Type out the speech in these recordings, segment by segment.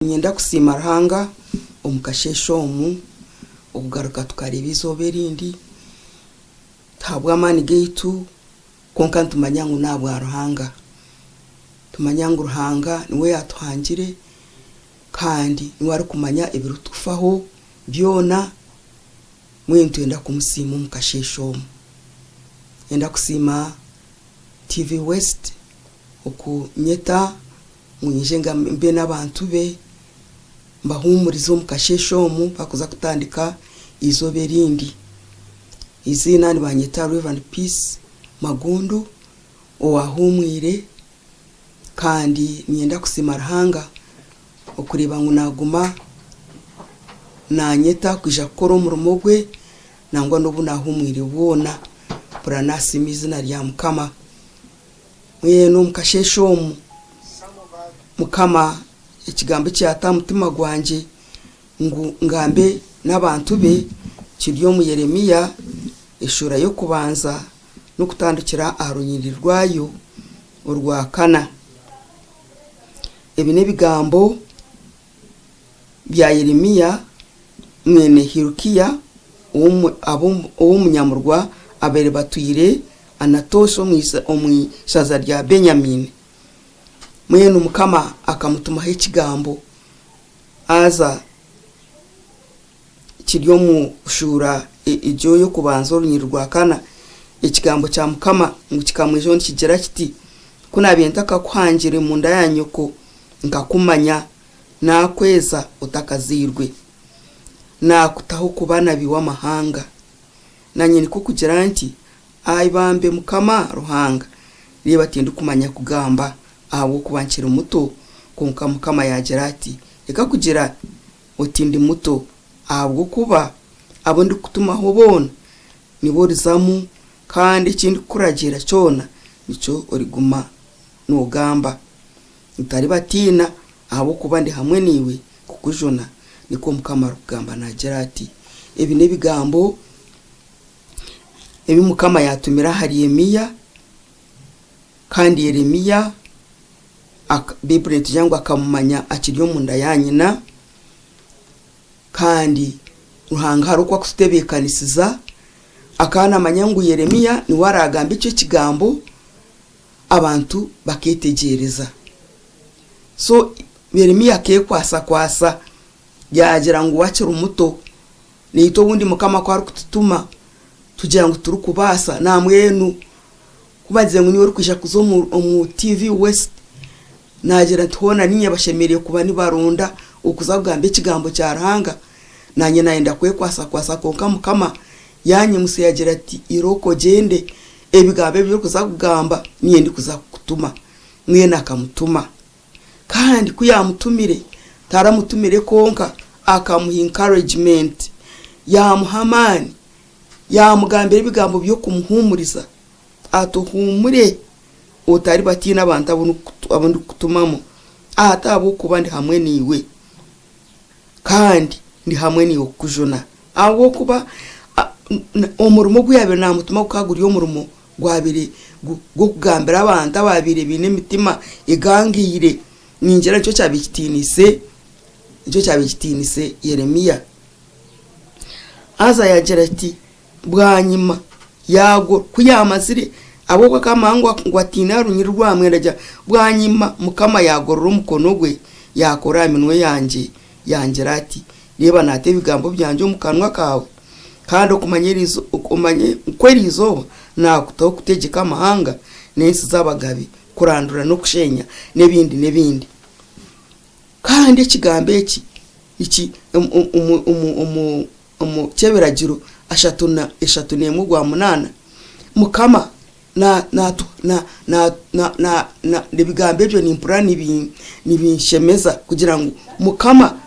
Niinyenda kusiima Ruhanga omu kasheeshe omu, okugaruka tukareeba eizooba erindi, tihabw'amaani gaitu kwonka nitumanya ngu n'ahabwa Ruhanga. Nitumanya ngu Ruhanga niwe yaatuhangire kandi niwe arikumanya ebirikutufaho byona, mbwenu nitwenda kumusiima omu kasheeshe omu. Niinyenda kusiima TV West okunyeta ngu nyije mbe n'abantu be, mbahuumurize omu kasheeshe omu barikuza kutandika eizooba erindi. Eiziina nibanyeta Rev. Peace Magundu owaahuumwire kandi niinyenda kusiima Ruhanga okureeba ngu naaguma naanyeta kwija kukora omurimo gwe nangwa n'obu naahuumwire bwona mpurira naasiima eiziina rya Mukama. Mbwenu omu kasheeshe omu, Mukama ekigambo eki yaata aha mutima gwangye ngu ngambe n'abantu be kiri omu Yeremiya eshuura y'okubanza n'okutandikira aha runyiriri rwayo orwa kana. Ebi n'ebigambo bya Yeremiya mwene Hilukiya ow'omunyamurwa abaire batwire Anatoosi omu ishaza rya Benyamiini. Mbwenu Mukama akamutumaho ekigambo, haza kiri omu shuura egyo ey'okubanza orunyiriri rwa kana, ekigambo kya Mukama ngu kikamwijaho nikigira kiti, Ku naabaire ntakakuhangire mu nda ya nyoko, nkakumanya, naakweza otakazairwe, naakutaho kuba nabi w'amahanga. Naanye nikwo kugira nti, Ai bambe Mukama Ruhanga, reeba tindikumanya kugamba, ahabw'okuba nkiri muto. Kwonka Mukama yaagira ati, Reka kugira oti ndi muto, ahabw'okuba abu ndikukutumaho boona nibo orizamu, kandi eki ndikukuragiira kyona nikyo origuma noogamba. Otaribatiina, ahabw'okuba ndi hamwe naiwe kukujuna, nikwo Mukama arikugamba naagira ati. Ebi n'ebigambo ebi Mukama yaatumire ahari Yeremiya, kandi Yeremiya Baiburi netugira ngu akamumanya akiri omu nda ya nyina, kandi Ruhanga hariho oku arikututebeekanisiza, akaba naamanya ngu Yeremiya niwe araagambe ekyo ekigambo abantu bakeetegyereza. So Yeremiya akeekwasakwasa yaagira ngu akiri muto. Naitwe obundi Mukama ku arikututuma tugira ngu titurikubaasa, nambwenu ku bagizire ngu niiwe orikwija kuza omu TV West, naagira nti hoona niinye bashemereire kuba nibaronda okuza kugamba ekigambo kya Ruhanga, naanye naayenda kwekwasakwasa kwonka Mukama yaanyimutsya yaagira ati irooko ogyende, ebigambo ebi orikuza kugamba niinye ndikuza kukutuma. Mbwenu akamutuma. Kandi ku yaamutumire, taramutumire kwonka, akamuha encouragement, yaamuha amaani, yaamugambira ebigambo by'okumuhuumuriza ati, Ohuumure, otaribatiina abantu abu ndikukutumamu, ati, Ahabw'okuba ndi hamwe naiwe, kandi ndi hamwe naiwe kukujuna. Ahabw'okuba omurimo ogu yaabaire naamutuma gukaba guri omurimo gwabaire gw'okugambira abantu abaabaire baine emitima egangaire. Ningira nikyo kyabaire kitiinise, nikyo kyabaire kitiinise Yeremia. Haza yaagira ati, bwanyima yaagwo ku yaamazire, ahabw'okuba akaba naamanya ngu atiine aha runyiriri rwa mwenda, agira bwanyima Mukama yaagorora omukono gwe, yaakora aha minwa yangye, yangira ati, Reeba naata ebigambo byangye omu kanwa kaawe. Kandi omanye ku eri izooba naakutaho kutegyeka amahanga n'ensi z'abagabe, kurandura n'okusheenya, n'ebindi n'ebindi. Kandi ekigambo eki eki omu ky'ebiragiro ashatu na eshatu n'emwe ogwa munaana, Mukama ebigambo ebyo nimpurira nibinshemeza kugira ngu Mukama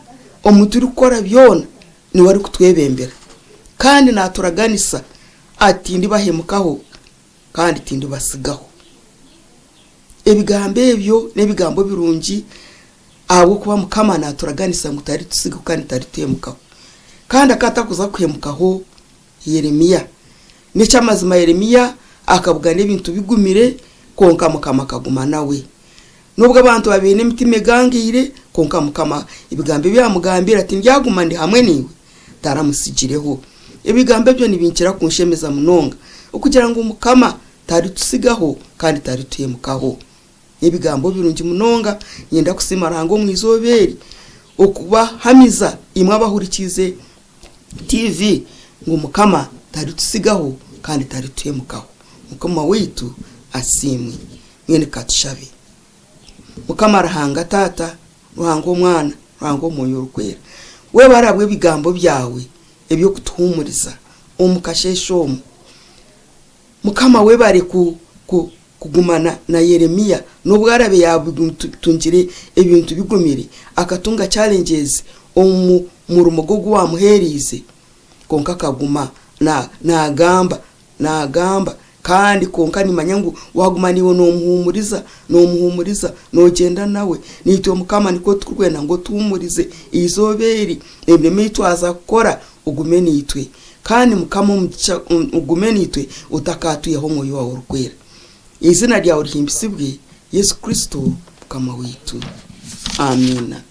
omu turikukora byona, Niwe arikutwebembera kandi naaturaganisa ati, Tindibahemukaho kandi tindibatsigaho. Ebigambo ebyo n'ebigambo birungi ahabw'okuba Mukama naaturaganisa ngu taritutsigaho kandi tarituhemukaho. Kandi akaba atarikuza kuhemukaho Yeremia. N'eky'amazima Yeremia akabugana ebintu bigumire kwonka Mukama akaguma nawe. N'obu abantu babaire n'emitima egangaire, kwonka Mukama ebigambo ebi yaamugambiire ati, Ndyaguma ndi hamwe naiwe, taramutsigireho. Ebigambo ebyo nibinkira kunshemeza munonga, okugira ngu Mukama taritutsigaho kandi tarituhemukaho. N'ebigambo birungi munonga. Niinyenda kusiima Ruhanga omu izooba eri okubahamiza imwe abahurikiize TV ngu Mukama taritutsigaho kandi tarituhemukaho. Mukama waitu asiimwe. Mbwenu ka tushabe. Mukama Ruhanga Taata, Ruhanga Omwana, Ruhanga Omwoyo Orikwera, webare ahabw'ebigambo byawe eby'okutuhuumuriza omu kasheeshe omu. Mukama webare ku, ku, kuguma na, na Yeremia n'obu araabe yaatungire ebintu bigumire, akatunga challenges omu murimo gwe ogu waamuheereize, kwonka akaguma na, naagamba, naagamba, kandi kwonka nimanya ngu waaguma naiwe noomuhuumuriza, noomuhuumuriza, noogyenda nawe. Naitwe Mukama nikwo turikwenda ngu otuhuumurize eizooba eri, emirimo ei twaza kukora ogume naitwe. Kandi Mukama omugisha ogume naitwe otakaatwihaho Omwoyo waawe Orikwera. Eiziina ryawe rihimbisibwe, Yesu Kristo Mukama waitu. Amiina.